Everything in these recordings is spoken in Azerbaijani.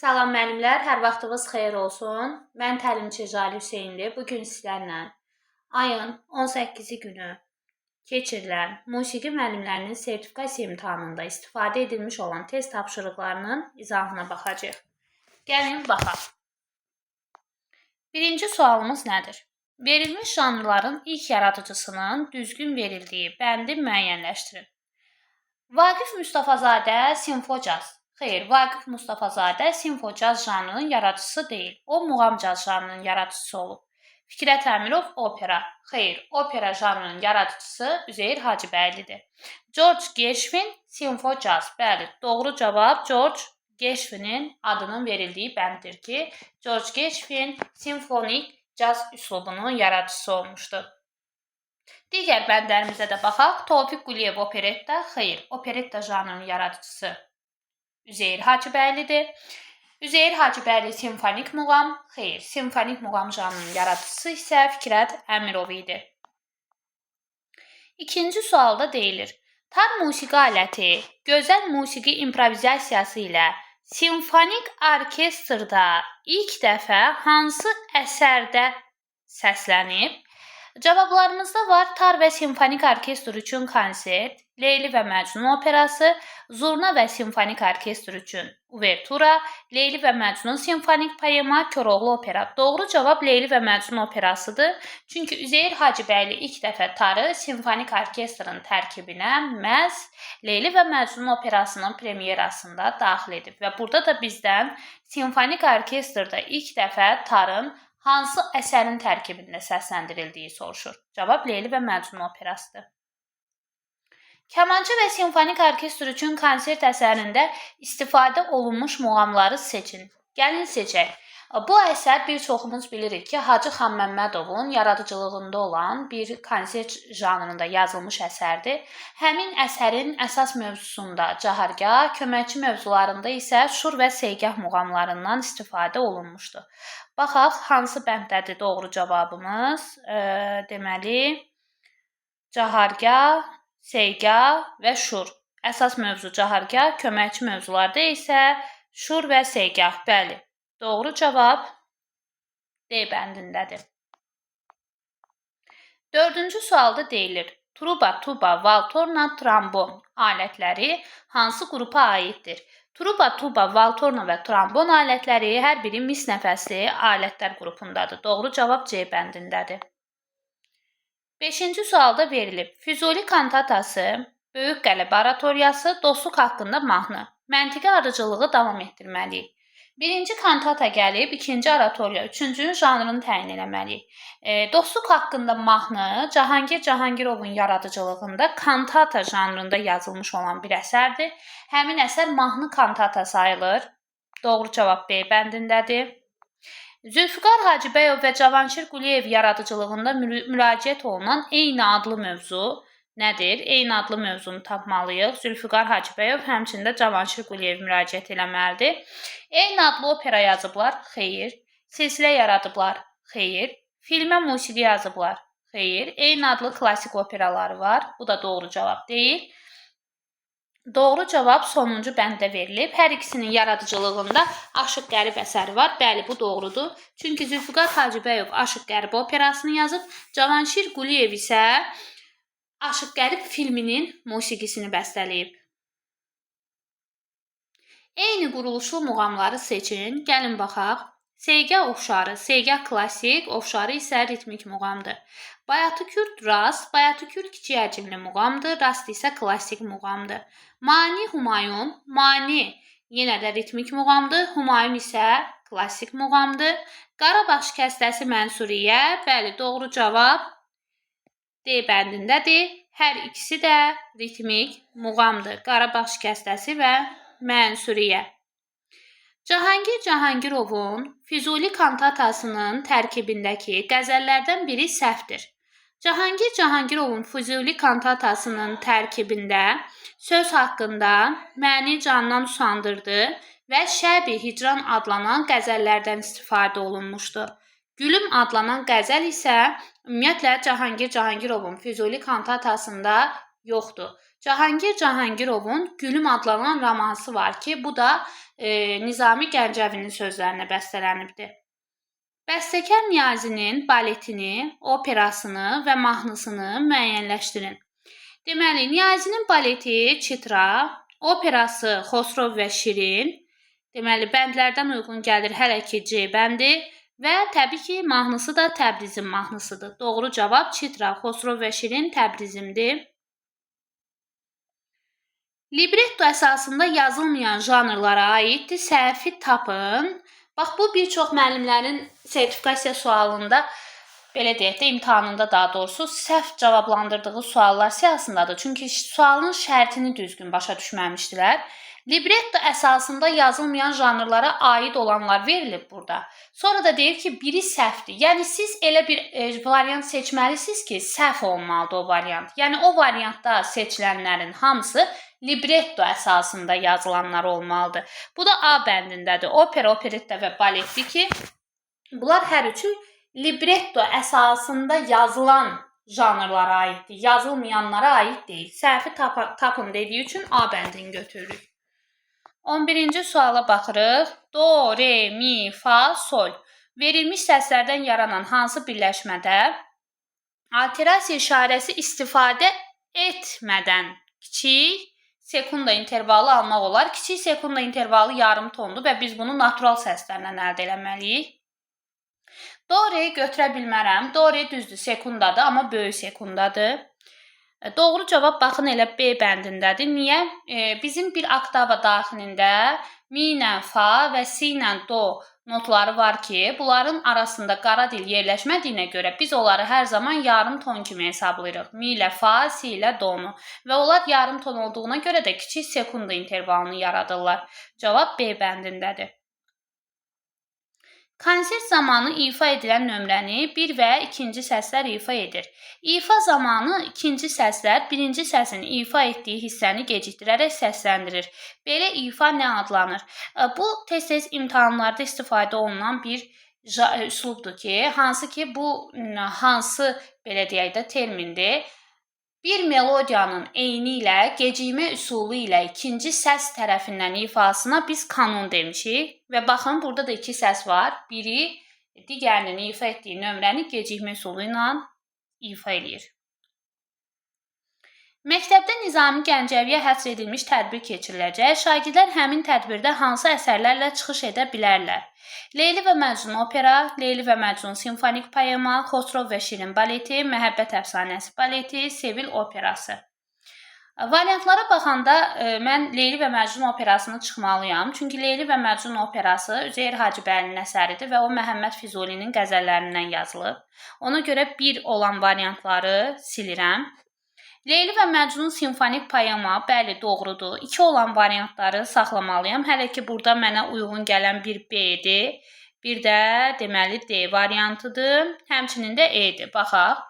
Salam müəllimlər, hər vaxtınız xeyir olsun. Mən təlimçi Jalə Hüseynli. Bu gün sizlərlə ayın 18-i günü keçirilən musiqi müəllimlərinin sertifikasiya imtahanında istifadə edilmiş olan test tapşırıqlarının izahına baxacağıq. Gəlin baxaq. Birinci sualımız nədir? Verilmiş janrların ilk yaradıcısının düzgün verildiyi bəndi müəyyənləşdirin. Vaqif Mustafazadə simfocaz. Xeyr, Vaqif Mustafazadə simfocaz janrının yaradıcısı deyil. O muğam caz janrının yaradıcısı olub. Fikrət Əmirov opera. Xeyr, opera janrının yaradıcısı Üzeyir Hacıbəylidir. George Gershwin simfocaz. Bəli, doğru cavab George Gershwinin adının verildiyi bənddir ki, George Gershwin simfonik caz üslubunun yaradıcısı olmuşdur. Digər bəndlərimizə də baxaq. Tofiq Quliyev operetta. Xeyr, operetta janrının yaradıcısı Üzeyir Hacıbəylidir. Üzeyir Hacıbəyli simfonik muğam. Xeyr, simfonik muğam janrının yaradıcısı isə Fikrət Əmirov idi. İkinci sualda deyilir: Tar musiqi aləti gözəl musiqi improvizasiyası ilə simfonik orkestrda ilk dəfə hansı əsərdə səslənib? Cavablarımızda var tar və simfonik orkestr üçün konsert, Leyli və Məcnun operası, zurna və simfonik orkestr üçün uvertura, Leyli və Məcnun simfonik poema, Koroğlu opera. Doğru cavab Leyli və Məcnun operasıdır. Çünki Üzeyir Hacıbəyli ilk dəfə tarı simfonik orkestrın tərkibinə məhz Leyli və Məcnun operasının premyerasında daxil edib və burada da bizdən simfonik orkestrda ilk dəfə tarın hansı əsərin tərkibində səsləndirildiyi soruşur. Cavab Leyli və Məcnun operasıdır. Kamança və simfonik orkestr üçün konsert əsərində istifadə olunmuş muğamları seçin. Gəlin seçək. Bu əsər bir çoxumuz bilirik ki, Hacı Xanməmmədovun yaradıcılığında olan bir konsert janrında yazılmış əsərdir. Həmin əsərin əsas mövzusunda cahargah, köməkçi mövzularında isə şur və segah muğamlarından istifadə olunmuşdur. Baxaq, hansı bənddədir doğru cavabımız? Deməli, cahargah, segah və şur. Əsas mövzu cahargah, köməkçi mövzularda isə şur və segah. Bəli, doğru cavab D bəndindədir. Dördüncü sualda deyilir: Truba, tuba, valtorna, trombon alətləri hansı qrupa aiddir? Truba, tuba, valtorna və trombon alətləri hər biri mis nəfəsli alətlər qrupundadır. Doğru cavab C bəndindədir. Beşinci sualda verilib: Füzuli kantatası, Böyük Qələbə oratoriyası, Dostluq haqqında mahnı. Məntiqi ardıcıllığı davam etdirməliyik. Birinci kantata gəlib, ikinci oratoriya, üçüncünün janrını təyin eləməliyik. Dostluq haqqında mahnı Cahangir Cahangirovun yaradıcılığında kantata janrında yazılmış olan bir əsərdir. Həmin əsər mahnı kantata sayılır. Doğru cavab B bəndindədir. Zülfüqar Hacıbəyov və Cavanşir Quliyev yaradıcılığında müraciət olunan eyni adlı mövzu nədir? Eyni adlı mövzunu tapmalıyıq. Zülfüqar Hacıbəyov, həmçinin də Cavanşir Quliyev müraciət eləməlidir. Eyni adlı opera yazıblar? Xeyr. Silsilə yaradıblar? Xeyr. Filmə musiqi yazıblar? Xeyr. Eyni adlı klassik operaları var. Bu da doğru cavab deyil. Doğru cavab sonuncu bənddə verilib. Hər ikisinin yaradıcılığında Aşıq Qərib əsəri var. Bəli, bu doğrudur. Çünki Zülfüqar Hacıbəyov Aşıq Qərib operasını yazıb, Cavanşir Quliyev isə Aşıq Qərib filminin musiqisini bəstələyib. Eyni quruluşlu muğamları seçin. Gəlin baxaq. Segah ofşarı, segah klassik, ofşarı isə ritmik muğamdır. Bayatı Kürd rast, Bayatı Kürd kiçik həcmli muğamdır, rast isə klassik muğamdır. Mani Humayun, Mani yenə də ritmik muğamdır, Humayun isə klassik muğamdır. Qarabağ şikəstəsi Mənsuriyə, bəli, doğru cavab D bəndindədir. Hər ikisi də ritmik muğamdır. Qarabağ şikəstəsi və Mənsuriyə. Cahangir Cahangirovun Füzuli kantatasının tərkibindəki qəzəllərdən biri səhvdir. Cahangir Cahangirovun Füzuli kantatasının tərkibində söz haqqında məni candan usandırdı və Şəbi Hicran adlanan qəzəllərdən istifadə olunmuşdu. Gülüm adlanan qəzəl isə ümumiyyətlə Cahangir Cahangirovun Füzuli kantatasında yoxdur. Cahangir Cahangirovun Gülüm adlanan romansı var ki, bu da Nizami Gəncəvinin sözlərinə bəstələnibdir. Bəstəkar Niyazinin baletini, operasını və mahnısını müəyyənləşdirin. Deməli, Niyazinin baleti Çitra, operası Xosrov və Şirin, deməli, bəndlərdən uyğun gəlir hələ ki C bəndi və təbii ki, mahnısı da Təbrizim mahnısıdır. Doğru cavab Çitra, Xosrov və Şirin Təbrizimdir. Libretto əsasında yazılmayan janrlara aiddir. Səhvi tapın. Bax, bu bir çox müəllimlərin sertifikasiya sualında, belə deyək də, imtahanında daha doğrusu səhv cavablandırdığı suallar siyahısındadır. Çünki sualın şərtini düzgün başa düşməmişdilər. Libretto əsasında yazılmayan janrlara aid olanlar verilib burada. Sonra da deyir ki, biri səhvdir. Yəni siz elə bir variant seçməlisiniz ki, səhv olmalıdır o variant. Yəni o variantda seçilənlərin hamısı libretto əsasında yazılanlar olmalıdır. Bu da A bəndindədir. Opera, operetta və baletdir ki, bunlar hər üçü libretto əsasında yazılan janrlara aiddir. Yazılmayanlara aid deyil. Səhvi tapın dediyi üçün A bəndini götürürük. 11-ci suala baxırıq. Do, re, mi, fa, sol. Verilmiş səslərdən yaranan hansı birləşmədə alterasiya işarəsi istifadə etmədən kiçik sekunda intervalı almaq olar? Kiçik sekunda intervalı yarım tondur və biz bunu natural səslərlə əldə eləməliyik. Do, re götürə bilmərəm. Do, re düzdür, sekundadır, amma böyük sekundadır. Doğru cavab baxın elə B bəndindədir. Niyə? Bizim bir oktava daxilində mi ilə fa və si ilə do notları var ki, bunların arasında qara dil yerləşmədiyinə görə biz onları hər zaman yarım ton kimi hesablayırıq. Mi ilə fa, si ilə donu və onlar yarım ton olduğuna görə də kiçik sekunda intervalını yaradırlar. Cavab B bəndindədir. Konsert zamanı ifa edilən nömrəni bir və ikinci səslər ifa edir. İfa zamanı ikinci səslər birinci səsin ifa etdiyi hissəni gecikdirərək səsləndirir. Belə ifa nə adlanır? Bu tez-tez imtahanlarda istifadə olunan bir üslubdur ki, hansı ki bu hansı belə deyək də termindir. Bir melodiyanın eyni ilə gecikmə üsulu ilə ikinci səs tərəfindən ifasına biz kanon demişik və baxın burada da iki səs var. Biri digərinin ifa etdiyi nömrəni gecikmə üsulu ilə ifa eləyir. Məktəbdə Nizami Gəncəviyə həsr edilmiş tədbir keçiriləcək. Şagirdlər həmin tədbirdə hansı əsərlərlə çıxış edə bilərlər? Leyli və Məcnun opera, Leyli və Məcnun simfonik poema, Xosrov və Şirin baleti, Məhəbbət əfsanəsi baleti, Sevil operası. Variantlara baxanda mən Leyli və Məcnun operasını çıxmalıyam. Çünki Leyli və Məcnun operası Üzeyir Hacıbəylinin əsəridir və o Məhəmməd Füzulinin qəzəllərindən yazılıb. Ona görə bir olan variantları silirəm. Leyli və Məcnun simfonik poema, bəli, doğrudur. 2 olan variantları saxlamalıyam. Hələ ki, burada mənə uyğun gələn bir B-dir. Bir də, deməli, D variantıdır. Həmçinin də E-dir. Baxaq.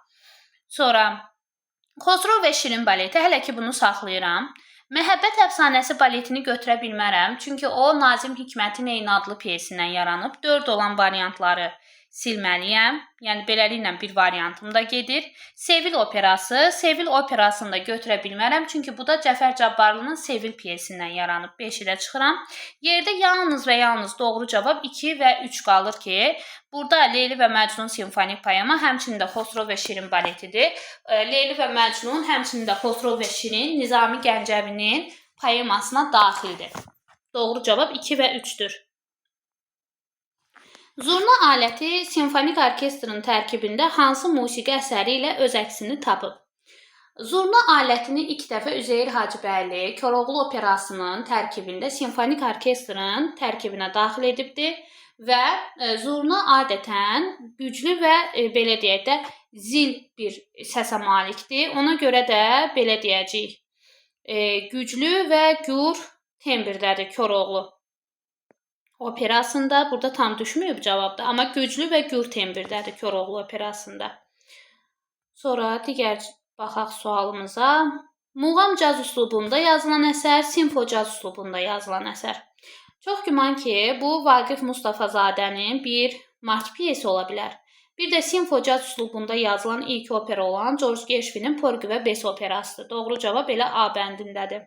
Sonra, Xosrov və Şirin baleti. Hələ ki, bunu saxlayıram. Məhəbbət əfsanəsi baletini götürə bilmərəm. Çünki o, Nazim Hikmətin eyni adlı pyesindən yaranıb. 4 olan variantları silməliyəm. Yəni beləliklə bir variantım da gedir. Sevil operası. Sevil operasını da götürə bilmərəm. Çünki bu da Cəfər Cabbarlının Sevil pyesindən yaranıb. 5 ilə çıxıram. Yerdə yalnız və yalnız doğru cavab 2 və 3 qalır ki, burada Leyli və Məcnun simfonik poema, həmçinin də Xosrov və Şirin baletidir. Leyli və Məcnun, həmçinin də Xosrov və Şirin Nizami Gəncəvinin poemasına daxildir. Doğru cavab 2 və 3-dür. Zurna aləti simfonik orkestrın tərkibində hansı musiqi əsəri ilə öz əksini tapıb? Zurna alətini ilk dəfə Üzeyir Hacıbəyli Koroğlu operasının tərkibində simfonik orkestrın tərkibinə daxil edibdir və zurna adətən güclü və belə deyək də zil bir səsə malikdir. Ona görə də belə deyəcəyik, güclü və gür tembirdədir Koroğlu operasında. Burada tam düşməyib cavabda, amma güclü və gür tembirdədir Koroğlu operasında. Sonra digər baxaq sualımıza. Muğam caz üslubunda yazılan əsər, simfo caz üslubunda yazılan əsər. Çox güman ki, bu Vaqif Mustafazadənin bir marş pyesi ola bilər. Bir də simfo-caz üslubunda yazılan ilk opera olan George Gershwin'in Porgy və Bess operasıdır. Doğru cavab elə A bəndindədir.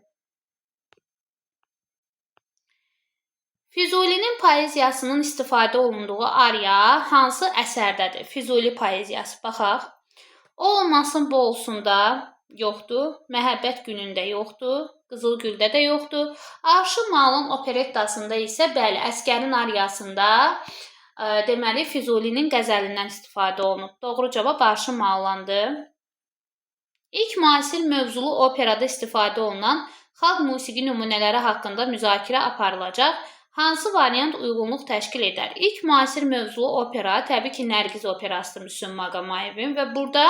Füzulinin poeziyasının istifadə olunduğu aria hansı əsərdədir? Füzuli poeziyası. Baxaq. O olmasın, bu olsun da yoxdur. Məhəbbət günündə yoxdur. Qızıl Güldə də yoxdur. Arşı Malın operettasında isə bəli, Əsgərin ariyasında deməli Füzulinin qəzəlindən istifadə olunub. Doğru cavab Arşı Malandır. İlk müasir mövzulu operada istifadə olunan xalq musiqi nümunələri haqqında müzakirə aparılacaq. Hansı variant uyğunluq təşkil edər? İlk müasir mövzulu opera təbii ki, Nərgiz operasıdır Müslüm Maqomayevin və burada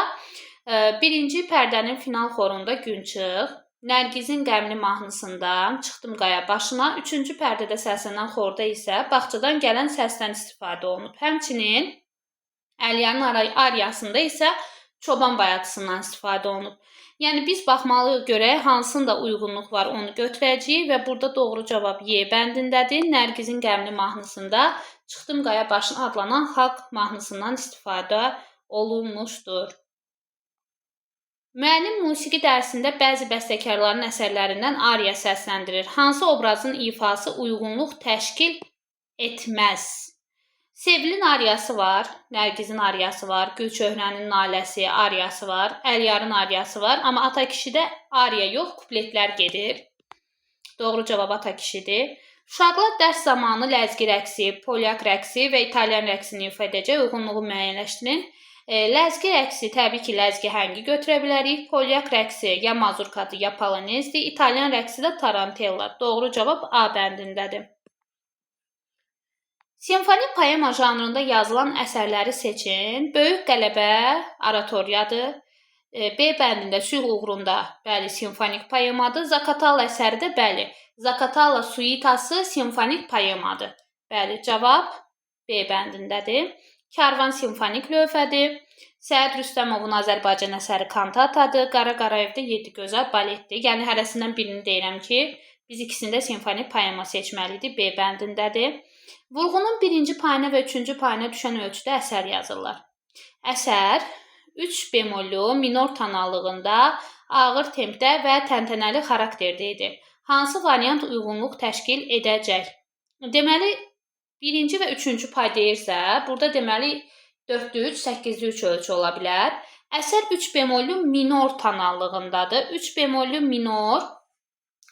birinci pərdənin final xorunda Gün çıx, Nərgizin qəmli mahnısında Çıxdım qaya başına, üçüncü pərdədə səslənən xorda isə bağçadan gələn səsdən istifadə olunub. Həmçinin Əlyanın ariyasında isə çoban bayatısından istifadə olunub. Yəni biz baxmalıyıq görək hansında uyğunluq var, onu götürəcəyik və burada doğru cavab Y bəndindədir. Nərgizin qəmli mahnısında Çıxdım qaya başına adlanan xalq mahnısından istifadə olunmuşdur. Müəllim musiqi dərsində bəzi bəstəkarların əsərlərindən ariya səsləndirir. Hansı obrazın ifası uyğunluq təşkil etməz? Sevilin ariyası var, Nərgizin ariyası var, Gülçöhrənin naləsi ariyası var, Əliyarın ariyası var. Amma Ata kişidə ariya yox, kupletlər gedir. Doğru cavab Ata kişidir. Uşaqlar dərs zamanı ləzgi rəqsi, polyak rəqsi və italyan rəqsini ifa edəcək. Uyğunluğu müəyyənləşdirin. Ləzgi rəqsi təbii ki, ləzgi həngi götürə bilərik. Polyak rəqsi ya mazurkadır, ya polonezdir. İtalyan rəqsi də tarantella. Doğru cavab A bəndindədir. Simfonik poema janrında yazılan əsərləri seçin. Böyük qələbə oratoriyadır. B bəndində sülh uğrunda, bəli, simfonik poemadır. Zakatala əsəri də, bəli, Zakatala suitası simfonik poemadır. Bəli, cavab B bəndindədir. Karvan simfonik lövhədir. Səəd Rüstəmovun Azərbaycan əsəri kantatadır. Qara Qarayevdə Yeddi gözəl baletdir. Yəni hərəsindən birini deyirəm ki, biz ikisində simfonik poema seçməliydik. B bəndindədir. Vurğunun birinci payına və üçüncü payına düşən ölçüdə əsər yazırlar. Əsər 3 bemollu minor tonallığında, ağır tempdə və təntənəli xarakterdə idi. Hansı variant uyğunluq təşkil edəcək? Deməli, birinci və üçüncü pay deyirsə, burada deməli 4-lü 3, 8-li 3 ölçü ola bilər. Əsər 3 bemollu minor tonallığındadır. 3 bemollu minor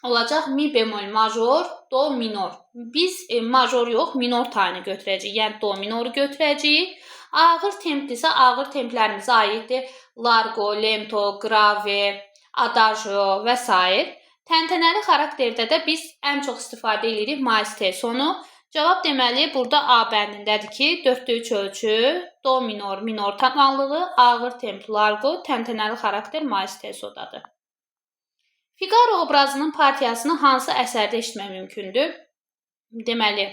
olacaq mi bemol major, do minor. Biz major yox, minor tayını götürəcəyik. Yəni do minoru götürəcəyik. Ağır tempdirsə, ağır templərimizə aiddir. Largo, lento, grave, adagio və s. Təntənəli xarakterdə də biz ən çox istifadə edirik maestesonu. Cavab deməli burada A bəndindədir ki, 4-də 3 ölçü, do minor, minor tonallığı, ağır temp, largo, təntənəli xarakter maestesodadır. Figaro obrazının partiyasını hansı əsərdə eşitmək mümkündür? Deməli,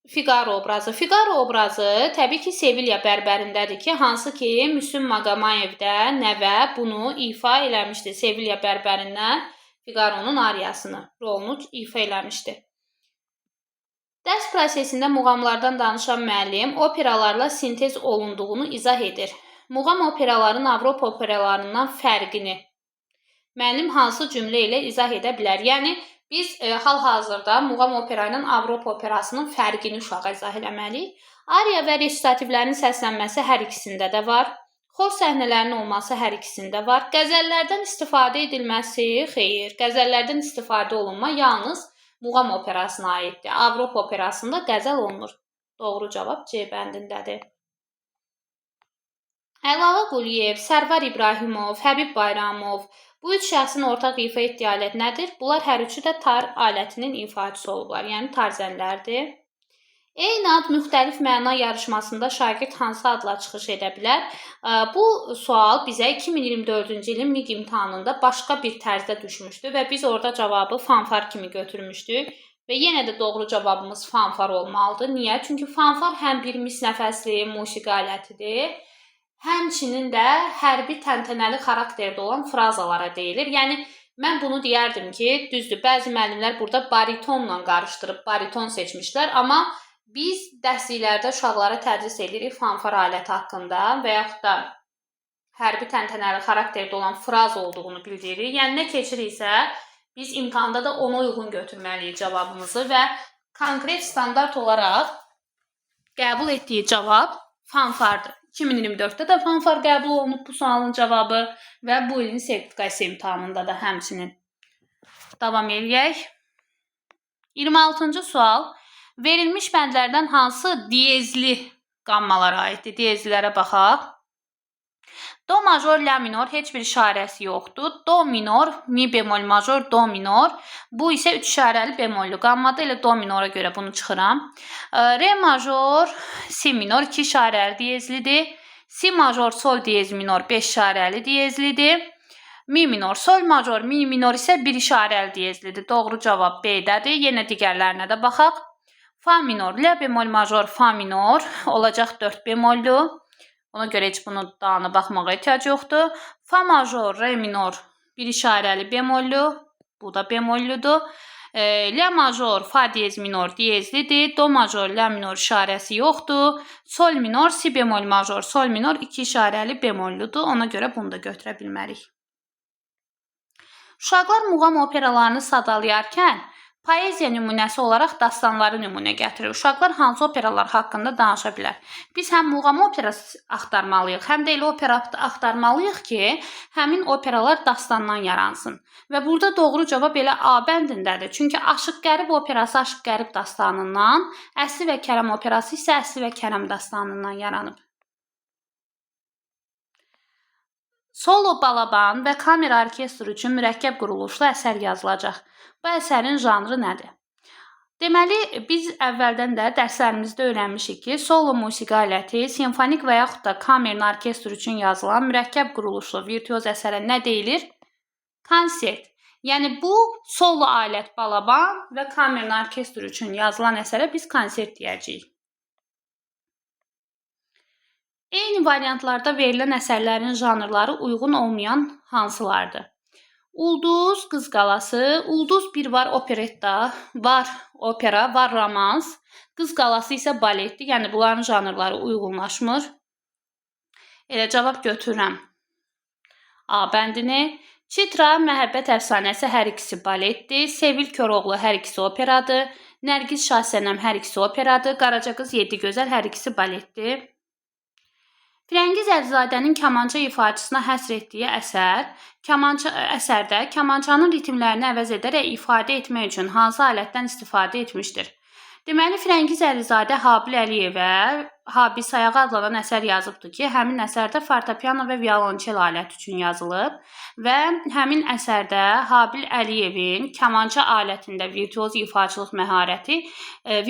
Figaro obrazı. Figaro obrazı təbii ki, Sevilya bərbərindədir ki, hansı ki, Müslüm Maqomayevdə nəvə bunu ifa eləmişdi. Sevilya bərbərindən Figaronun ariyasını, rolunu ifa eləmişdi. Dərs prosesində muğamlardan danışan müəllim operalarla sintez olunduğunu izah edir. Muğam operaların Avropa operalarından fərqini müəllim hansı cümlə ilə izah edə bilər? Yəni, biz hal-hazırda muğam opera ilə Avropa operasının fərqini uşağa izah eləməliyik. Ariya və resitativlərin səslənməsi hər ikisində də var. Xor səhnələrinin olması hər ikisində var. Qəzəllərdən istifadə edilməsi, xeyr, qəzəllərdən istifadə olunma yalnız muğam operasına aiddir. Avropa operasında qəzəl olunur. Doğru cavab C bəndindədir. Əlalı Quliyev, Sərvar İbrahimov, Həbib Bayramov. Bu üç şəxsin ortaq ifa etdiyi alət nədir? Bunlar hər üçü də tar alətinin ifaçısı olublar, yəni tarzənlərdir. Eyni ad müxtəlif məna yarışmasında şagird hansı adla çıxış edə bilər? Bu sual bizə 2024-cü ilin MİQ imtahanında başqa bir tərzdə düşmüşdü və biz orada cavabı fanfar kimi götürmüşdük. Və yenə də doğru cavabımız fanfar olmalıdır. Niyə? Çünki fanfar həm bir mis nəfəsli musiqi alətidir, həmçinin də hərbi təntənəli xarakterdə olan frazalara deyilir. Yəni, mən bunu deyərdim ki, düzdür, bəzi müəllimlər burada baritonla qarışdırıb bariton seçmişlər, amma Biz dərsliklərdə uşaqlara tədris edirik fanfar aləti haqqında və yaxud da hərbi təntənəli xarakterdə olan fraz olduğunu bildiririk. Yəni nə keçiriksə, biz imtahanda da ona uyğun götürməliyik cavabımızı və konkret standart olaraq qəbul etdiyi cavab fanfardır. 2024-də də fanfar qəbul olunub bu sualın cavabı və bu ilin sertifikasiya imtahanında da həmçinin. Davam eləyək. 26-cı sual. Verilmiş bəndlərdən hansı diyezli qammalara aiddir? Diyezlilərə baxaq. Do major, la minor heç bir işarəsi yoxdur. Do minor, mi bemol major, do minor. Bu isə 3 işarəli bemollu qammadır. Elə do minora görə bunu çıxıram. Re major, si minor 2 işarəli diyezlidir. Si major, sol diyez minor 5 işarəli diyezlidir. Mi minor, sol major, mi minor isə 1 işarəli diyezlidir. Doğru cavab B-dədir. Yenə digərlərinə də baxaq. Fa minor, la bemol major, fa minor olacaq 4 bemollu. Ona görə heç bunu dağına baxmağa ehtiyac yoxdur. Fa major, re minor bir işarəli bemollu. Bu da bemolludur. La major, fa diyez minor diyezlidir. Do major, la minor işarəsi yoxdur. Sol minor, si bemol major, sol minor iki işarəli bemolludur. Ona görə bunu da götürə bilmərik. Uşaqlar muğam operalarını sadalayarkən poeziya nümunəsi olaraq dastanları nümunə gətirir. Uşaqlar hansı operalar haqqında danışa bilər? Biz həm muğam operası axtarmalıyıq, həm də elə opera axtarmalıyıq ki, həmin operalar dastandan yaransın. Və burada doğru cavab elə A bəndindədir. Çünki Aşıq Qərib operası Aşıq Qərib dastanından, Əsli və Kərəm operası isə Əsli və Kərəm dastanından yaranıb. Solo balaban və kamera orkestr üçün mürəkkəb quruluşlu əsər yazılacaq. Bu əsərin janrı nədir? Deməli, biz əvvəldən də dərslərimizdə öyrənmişik ki, solo musiqi aləti simfonik və yaxud da kamerin orkestr üçün yazılan mürəkkəb quruluşlu virtuoz əsərə nə deyilir? Konsert. Yəni bu solo alət balaban və kamerin orkestr üçün yazılan əsərə biz konsert deyəcəyik. Eyni variantlarda verilən əsərlərin janrları uyğun olmayan hansılardır? Ulduz, Qız Qalası, Ulduz bir var operetta, var opera, var romans. Qız Qalası isə baletdir. Yəni bunların janrları uyğunlaşmır. Elə cavab götürürəm. A bəndini. Çitra, Məhəbbət əfsanəsi hər ikisi baletdir. Sevil Koroğlu hər ikisi operadır. Nərgiz Şahsənəm hər ikisi operadır. Qaraca qız Yeddi Gözəl hər ikisi baletdir. Firəngiz Əlizadənin kamança ifaçısına həsr etdiyi əsər, kamança əsərdə kamançanın ritmlərini əvəz edərək ifadə etmək üçün hansı alətdən istifadə etmişdir? Deməli, Firəngiz Əlizadə Habil Əliyevə Habil Sayağı adlanan əsər yazıbdır ki, həmin əsərdə fortepiano və violonçel aləti üçün yazılıb və həmin əsərdə Habil Əliyevin kamança alətində virtuoz ifaçılıq məharəti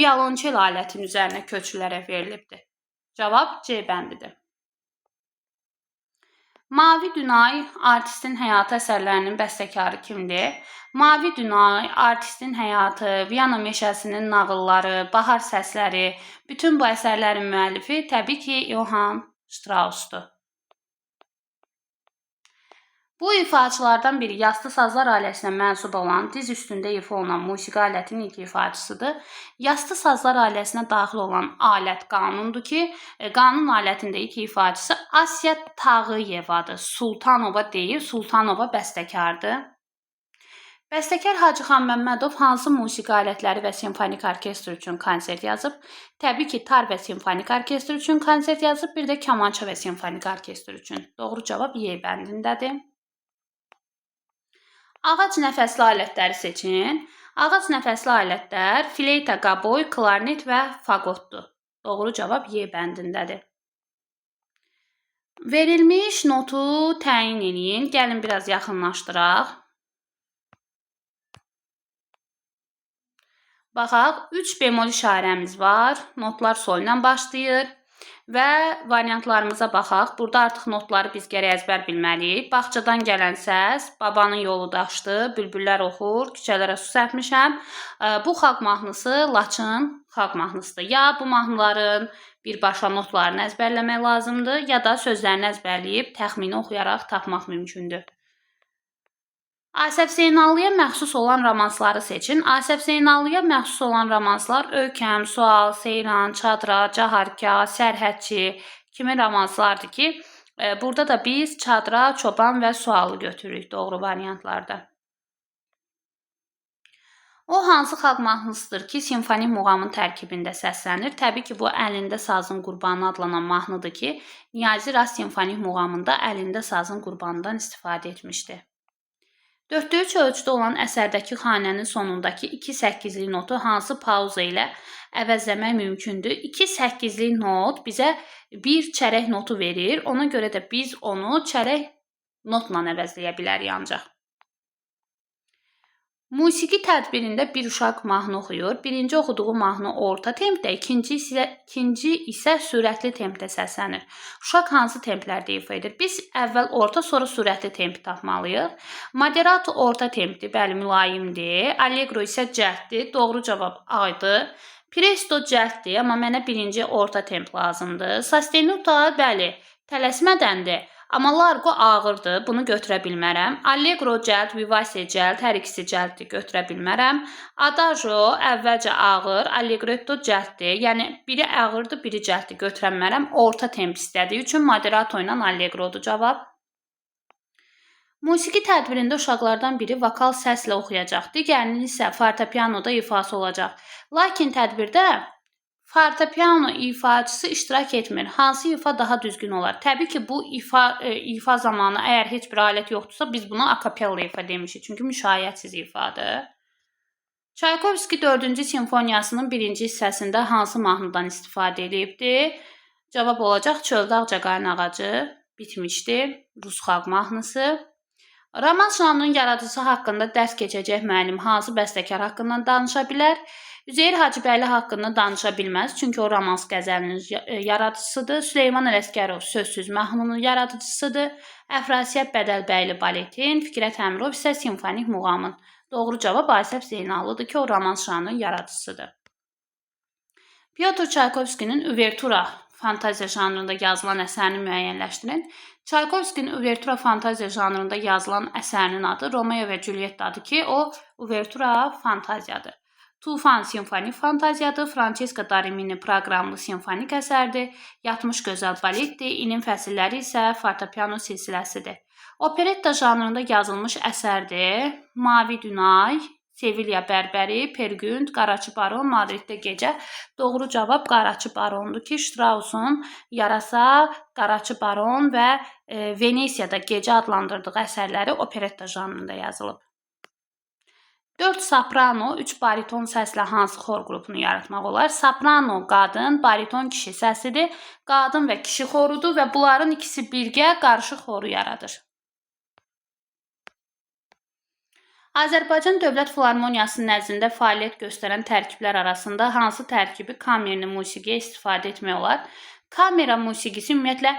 violonçel alətinin üzərinə köçürülərək verilibdir. Cavab C bəndidir. Mavi Günay artistin həyatı əsərlərinin bəstəkarı kimdir? Mavi Günay, artistin həyatı, Viyana meşəsinin nağılları, Bahar səsləri, bütün bu əsərlərin müəllifi təbii ki, Johann Straussdur. Bu ifaçılardan biri yastı sazlar ailəsinə mənsub olan, diz üstündə ifa olunan musiqi alətinin ilk ifaçısıdır. Yastı sazlar ailəsinə daxil olan alət qanundur ki, qanun alətində ilk ifaçısı Asiya Tağıyevadır. Sultanova deyil, Sultanova bəstəkardır. Bəstəkar Hacıxan Məmmədov hansı musiqi alətləri və simfonik orkestr üçün konsert yazıb? Təbii ki, tar və simfonik orkestr üçün konsert yazıb, bir də kamança və simfonik orkestr üçün. Doğru cavab Y bəndindədir. Ağac nəfəsli alətləri seçin. Ağac nəfəsli alətlər fleyta, qaboy, klarnet və faqotdur. Doğru cavab Y bəndindədir. Verilmiş notu təyin eləyin. Gəlin biraz yaxınlaşdıraq. Baxaq, 3 bemol işarəmiz var. Notlar sol ilə başlayır. Və variantlarımıza baxaq. Burada artıq notları biz gərək əzbər bilməliyik. Bağçadan gələn səs, babanın yolu daşdı, bülbüllər oxur, küçələrə su səpmişəm. Bu xalq mahnısı Laçın xalq mahnısıdır. Ya bu mahnıların birbaşa notlarını əzbərləmək lazımdır, ya da sözlərini əzbərləyib təxmini oxuyaraq tapmaq mümkündür. Asəf Zeynallıya məxsus olan romansları seçin. Asəf Zeynallıya məxsus olan romanslar Öykəm, Sual, Seyran, Çadıra, Cahargah, Sərhədçi kimi romanslardır ki, burada da biz Çadıra, Çoban və Sualı götürürük doğru variantlarda. O hansı xalq mahnısıdır ki, simfonik muğamın tərkibində səslənir? Təbii ki, bu Əlində sazın qurbanı adlanan mahnıdır ki, Niyazi Rast simfonik muğamında Əlində sazın qurbanından istifadə etmişdi. 4-3 ölçüdə olan əsərdəki xanənin sonundakı 2-8-lik notu hansı pauza ilə əvəzləmək mümkündür? 2-8-lik not bizə bir çərək notu verir. Ona görə də biz onu çərək notla əvəzləyə bilərik ancaq. Musiqi tədbirində bir uşaq mahnı oxuyur. Birinci oxuduğu mahnı orta tempdə, ikinci isə sürətli tempdə səslənir. Uşaq hansı templərdə ifa edir? Biz əvvəl orta, sonra sürətli tempi tapmalıyıq. Moderato orta tempdir, bəli, mülayimdir. Allegro isə cəlddir. Doğru cavab A-dır. Presto cəlddir, amma mənə birinci orta temp lazımdır. Sostenuto, bəli, tələsmədəndir. Amma largo ağırdır, bunu götürə bilmərəm. Allegro cəld, vivace cəld, hər ikisi cəlddir, götürə bilmərəm. Adagio əvvəlcə ağır, allegretto cəlddir. Yəni biri ağırdır, biri cəlddir, götürə bilmərəm. Orta temp istədiyi üçün moderato ilə allegrodur cavab. Musiqi tədbirində uşaqlardan biri vokal səslə oxuyacaq, digərinin isə fortepianoda ifası olacaq. Lakin tədbirdə fortepiano ifaçısı iştirak etmir. Hansı ifa daha düzgün olar? Təbii ki, bu ifa zamanı əgər heç bir alət yoxdursa, biz buna akapella ifa demişik. Çünki müşayiətsiz ifadır. Çaykovski 4-cü simfoniyasının birinci hissəsində hansı mahnıdan istifadə edibdir? Cavab olacaq Çöldə ağcaqayın ağacı bitmişdi. Rus xalq mahnısı. Romans janrının yaradıcısı haqqında dərs keçəcək müəllim hansı bəstəkar haqqında danışa bilər? Üzeyir Hacıbəyli haqqında danışa bilməz, çünki o romans qəzəlinin yaradıcısıdır. Süleyman Ələsgərov sözsüz mahnının yaradıcısıdır. Əfrasiyab Bədəlbəyli baletin, Fikrət Əmirov isə simfonik muğamın. Doğru cavab Asəf Zeynallıdır ki, o romans janrının yaradıcısıdır. Pyotr Çaykovskinin Uvertura fantaziya janrında yazılan əsərini müəyyənləşdirin. Çaykovskinin Uvertura fantaziya janrında yazılan əsərinin adı Romeo və Culyettadır ki, o Uvertura fantaziyadır. Tufan simfonik fantaziyadır, Francesca da Rimini proqramlı simfonik əsərdir, Yatmış gözəl baletdir, İlin fəsilləri isə fortepiano silsiləsidir. Operetta janrında yazılmış əsərdir. Mavi Günay, Sevilya Bərbəri, Per Gynt, Qaraçı Baron, Madriddə Gecə. Doğru cavab Qaraçı Barondur ki, Strauss'un Yarasa, Qaraçı Baron və Venesiyada Gecə adlandırdığı əsərləri operetta janrında yazılıb. 4 soprano, 3 bariton səslə hansı xor qrupunu yaratmaq olar? Soprano qadın, bariton kişi səsidir. Qadın və kişi xorudur və bunların ikisi birgə qarışıq xoru yaradır. Azərbaycan Dövlət Filarmoniyasının nəzdində fəaliyyət göstərən tərkiblər arasında hansı tərkibi kamerni musiqiyə istifadə etmək olar? Kamera musiqisi ümumiyyətlə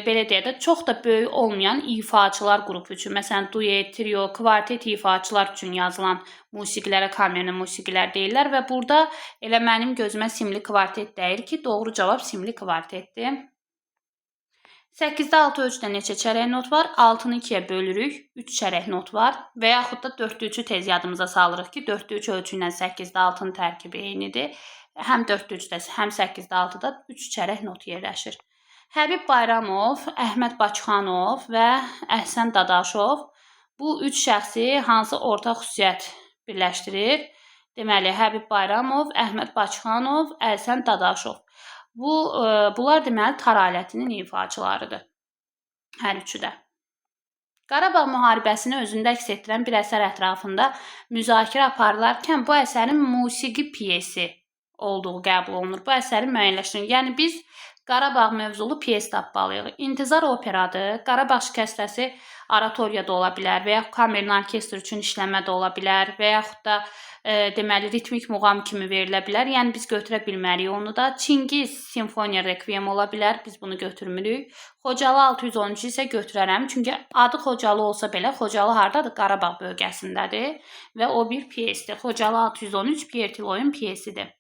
belə deyək də çox da böyük olmayan ifaçılar qrupu üçün, məsələn, duet, trio, kvartet ifaçılar üçün yazılan musiqilərə kamerni musiqilər deyirlər və burada elə mənim gözümə simli kvartet deyir ki, doğru cavab simli kvartetdir. 8-də 6 ölçüdə neçə çərək not var? 6-nı 2-yə bölürük, 3 çərək not var və yaxud da 4-də 3-ü tez yadımıza salırıq ki, 4-də 3 ölçü ilə 8-də 6-nın tərkibi eynidir. Həm 4-də 3-də, həm 8-də 6-da 3 çərək not yerləşir. Həbib Bayramov, Əhməd Bakıxanov və Əhsən Dadaşov bu üç şəxsi hansı ortaq xüsusiyyət birləşdirir? Deməli, Həbib Bayramov, Əhməd Bakıxanov, Əhsən Dadaşov. Bunlar deməli tar alətinin ifaçılarıdır. Hər üçü də. Qarabağ müharibəsini özündə əks etdirən bir əsər ətrafında müzakirə aparılarkən bu əsərin musiqi pyesi olduğu qəbul olunur. Bu əsəri müəyyənləşdirin. Yəni biz Qarabağ mövzulu pyes tapmalıyıq. İntizar operadır. Qarabağ şikəstəsi oratoriya da ola bilər və yaxud kamerni orkestr üçün işləmə də ola bilər və yaxud da deməli ritmik muğam kimi verilə bilər. Yəni biz götürə bilmərik onu da. Çingiz simfoniya rekviyem ola bilər. Biz bunu götürmürük. Xocalı 613 isə götürərəm. Çünki adı Xocalı olsa belə Xocalı hardadır? Qarabağ bölgəsindədir və o bir pyesdir. Xocalı 613 Pierre Tiloyun pyesidir.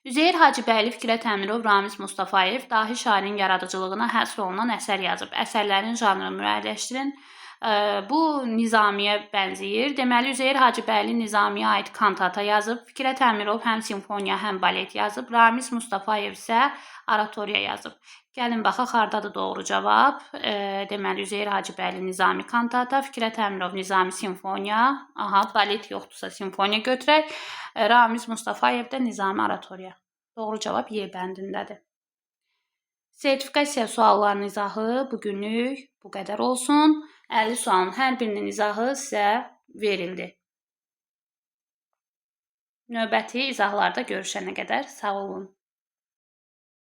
Üzeyir Hacıbəyli, Fikrət Əmirov, Ramiz Mustafayev dahi şairin yaradıcılığına həsr olunan əsər yazıb. Əsərlərin janrını müəyyənləşdirin. Bu Nizamiyə bənzəyir. Deməli, Üzeyir Hacıbəyli Nizamiyə aid kantata yazıb. Fikrət Əmirov həm simfoniya, həm balet yazıb. Ramiz Mustafayev isə oratoriya yazıb. Gəlin baxaq hardadır doğru cavab. Deməli, Üzeyir Hacıbəyli Nizami kantata, Fikrət Əmirov Nizami simfoniya. Aha, balet yoxdursa simfoniya götürək. Ramiz Mustafayev də Nizami oratoriya. Doğru cavab Y bəndindədir. Sertifikasiya suallarının izahı bu günlük bu qədər olsun. 50 sualın hər birinin izahı sizə verildi. Növbəti izahlarda görüşənə qədər sağ olun.